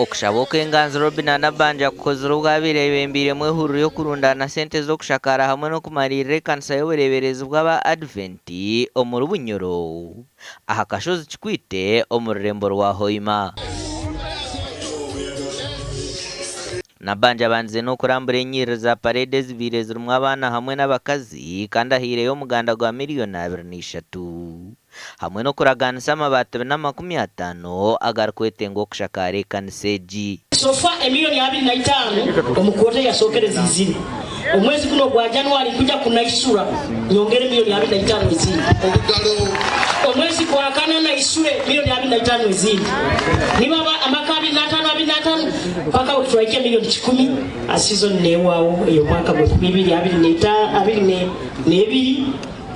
Okushaba oku enganzi Robinah Nabbanja kukozire obu abaire ayebembeiremu ehururu y'okurundaana sente z'okushakaara hamwe n'okumariirira ekanisa y'obureeberezi bw'aba Adventi omuri Bunyoro aha kashozi Kikwite omu rurembo rwa Hoima. Nabbanja abandize n'okurambura enyiriri za pareedi ezibaire zirimu abaana hamwe n'abakazi kandi ahaireyo omuganda gwa miriyoni 23. Hamwe n'okuraganisa amabaati 250 agarikwetengwa okushakaara ekanisa egi. So far emiliyoni 25 omu kwota eyasookere ziizire. Omwezi guno ogwa January nkuja kunaisura nyongere emiliyoni 25 ezindi. Omwezi gwa kana naisure miliyoni 25 ezindi. Nibaba amaka 25 25 paka obu turahikya emiliyoni kikumi a season newaho ey'omwaka gw'enkumi ibiri abiri n'eta abiri n'ebiri.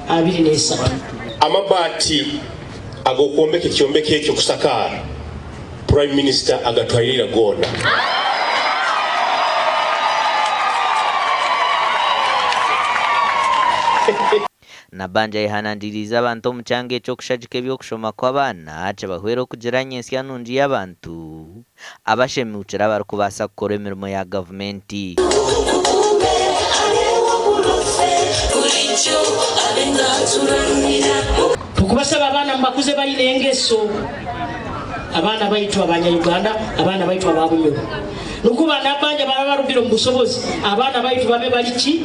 23. Amabaati ag'okwombeka ekyombeko ekyo kusakaara, Prime Minister agatwaire ira goona. Nabbanja ayehanangiriize abantu omu kyanga ekyo kushagika eby'okushoma kw'abaana kibahwere okugira nyensya nungi y'abantu abashemukire abarikubaasa kukora emirimo ya gavumenti. Tukubasaba abaana mubakuze baine engeso, abaana baitu abanya Uganda, abaana baitu aba Bunyoro. Nukwo ba Nabbanja baraba barugire omu busobozi, abaana baitu babe bari ki?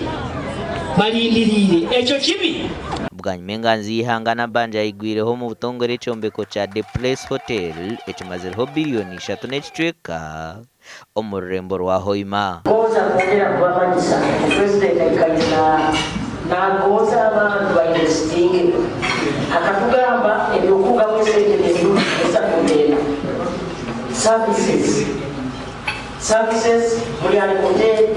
Barindiriire. Ekyo kibi? Bwanyima enganzi y'eihanga Nabbanja aigwireho omu butongore ekyombeko kya The Place Hotel ekimazireho biriyoni ishatu n'ekicweka omu rurembo rwa Hoima. Ngonza kwongera kubamanyisa ngu Purezidenti aikaire nagonza abantu ba investinge. Akatugamba ebyokurugamu esente n'emirundi esatu rundi ena. Services. Services muryarya hoteeri.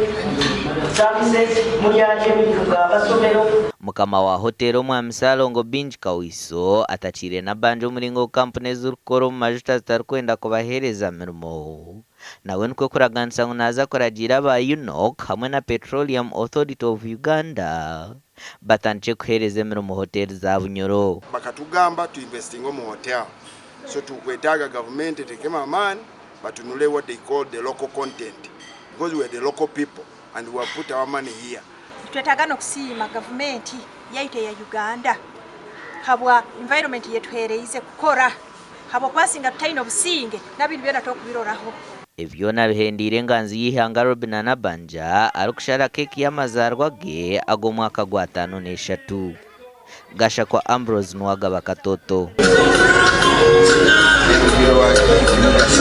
Services muryarya ebintu bw'amasomero. Mukama wa hoteeri Omwami Ssalongo Bingi Kawiso atakiire Nabbanja omuringo ogu kampuni ezirikukora omu majuta zitarikwenda kubaheereza mirimo. Nawe nikwo kuraganisa ngu naaza kuragiira aba UNOC hamwe na Petroleum Authority of Uganda batandikye kuheereza emirimo hoteeri za Bunyoro. Bakatugamba tu investinge omu hotel so tukwetaaga gavumenti etekemu amaani batunule what they call the local content because we are the local people and we have put our money here. Nitwetaaga n'okusiima gavumenti yaitu eya Uganda habwa environment eyetuheereize kukora habwokuba singa tutaine obusinge n'abintu byona tokubiroraho. Ebi byona bihendeire enganzi y'eihanga Robinah Nabbanja arikushara keeki y'amazaarwa ge ag'omwaka gwa 53. Gashakwa Ambrose Nuwagaba Katoto.